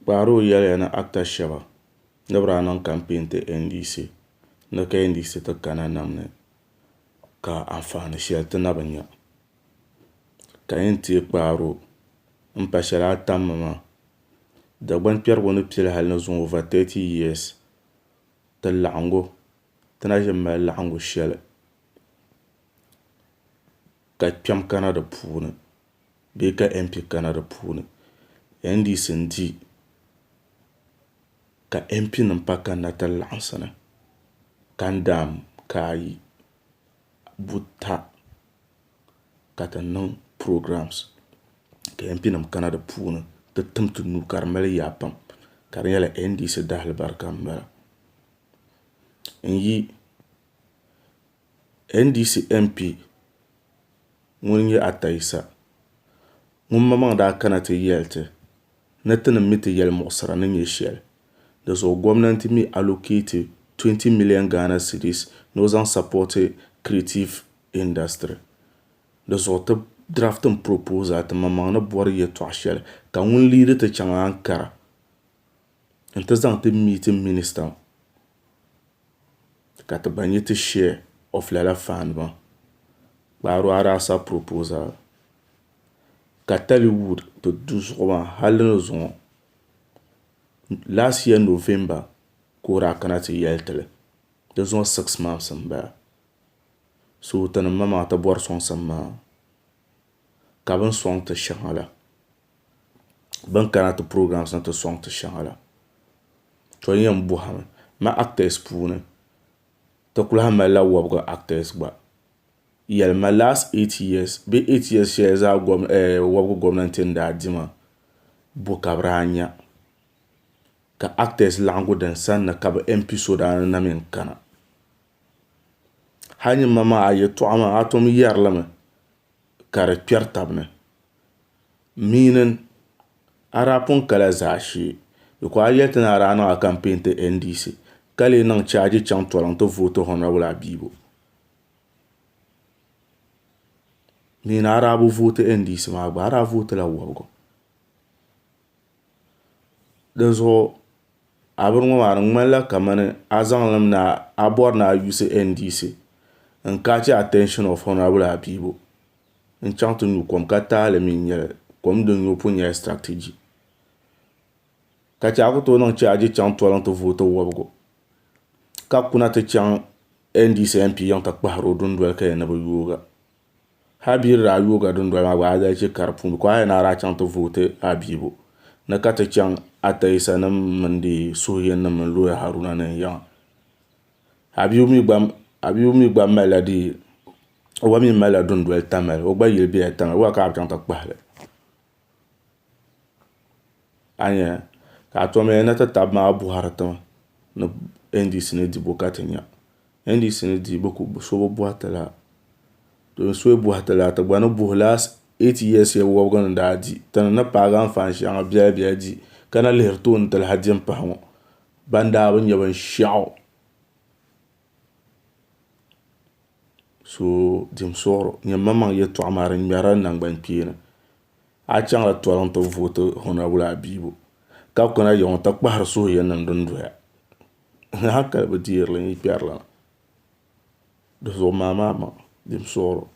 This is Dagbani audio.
Kpaaroo yɛliya ni actor shɛba ni bɛ daa niŋ campaign ti NDC ni ka NDC ti kana nam ni ka anfaani shɛli ti na bi nya ka yɛn teei kpaaroo m-pa shɛli a tammi maa Dagban kpɛrigu ni pili hali ni zuŋɔ over 30 years ti laɣingu ti na ʒi m-mali laɣingu shɛli ka kpɛm kana di puuni bee ka MP kana di puuni NDC n-di ka MP nim pa kanna ti laɣinsi ni ka n daam ka ayi buta ka ti niŋ programs ka MP nim kana di puuni ti tim ti nuu ka di mali yaa pam ka di nyɛla NDC daalibarika n bala n yi NDC MP ŋun nyɛ Atayisa ŋun maŋmaŋ daa kana ti yɛli ti ni ti ni mi ti yɛlimuɣisira ni nyɛ shɛli. Di zuɣu gomnanti mi allocate 20 million Ghana cedis ni o zaŋ supporti creative industry. Di zuɣu ti drafting proposal ti maŋmaŋ ni bɔri yɛltɔɣa shɛli ka ŋun leadi ti chaŋ Ankara n-ti zaŋ ti meeti minister ka ti gba nyɛ ti share of lala fund maa. Kpaari a daa sabi proposal ka Tollywood ti du zuɣu maa hali ni zuŋɔ last year November ka o daa kana ti yɛli ti li di zuŋɔ six months m-bala so tinim maŋmaŋa ti bɔri sɔŋsim maa ka bɛ ni sɔŋ ti shɛŋa la bɛ ni kana ti programs ni ti sɔŋ ti shɛŋa la to n yɛn bɔhimi ma actors puuni ti ku lahi malila wɔbigu actors gba yɛlima last 8 years bee 8 years shɛli zaa wɔbigu gomnanti ni daa di maa bo ka bɛ daa nya ka actors laɣingu din sani ni ka bɛ MP so daa na mi n-kana hali nyini ma maa a yɛltɔɣa maa a tom yɛri li mi ka di kpɛri taba ni meaning a daa pun kala zaashee because a yɛli ti ni a daa niŋ a campaign ti NDC ka lee niŋ charge chaŋ toliŋ ti vooti Honourable Abibu meaning a daa bi vooti NDC maa gba a daa vootila wɔbigu di zuɣu a bini ŋɔ maa di ŋmanila kamani a zaŋlimi ni a bɔri ni a yuusi NDC n catch attention of Honourable Abibu n chaŋ ti nyu kom ka taali mi n nyɛli kom din nyu pun nyɛla strategy ka chɛ a ku tooi niŋ chaaji chaŋ toliŋ ti vooti wɔbigu ka kuna ti chaŋ NDC MP yiŋ ti kpahiri o dundoli ka yɛli ni bi yooga hali bɛ yi di daa yooga dundoli maa gba a daa chɛ ka di puuni because a yɛli ni a daa chaŋ ti vooti Abibu ni ka ti chaŋ Atayisa nim mini di Suhuyini nim mini Looya Haruna nim yiŋa Abibu mi gba malila di o gba mi malila dundoli Tamale o gba yili bela Tamale o gba ka a bi chaŋ ti kpahili a nya ka a tom yɛli ni ti taba maa bɔhiri ti ni NDC ni di bo ka ti nya NDC ni di so bi bɔhi ti la domi so yi bɔhi ti la ti gba ni buhi last 8 years shɛli wɔbigu ni daa di ti ni ni paagi anfaani shɛŋa biɛla biɛla di ka na lihiri tooni ti lahi di m-pahi ŋɔ ban daa bi nya binshɛɣu So dim suɣuri nyɛ maŋmaŋ yɛltɔɣa maa di ŋmɛrila nangbani kpeeni a chaŋla toliŋ ti vooti Honorable Abibu ka kuna yiŋɔ ti kpahiri suhuyiŋnim din doya hankali bi deerili n yi kpɛrili na di zuɣu maa maa maŋ dim suɣuri.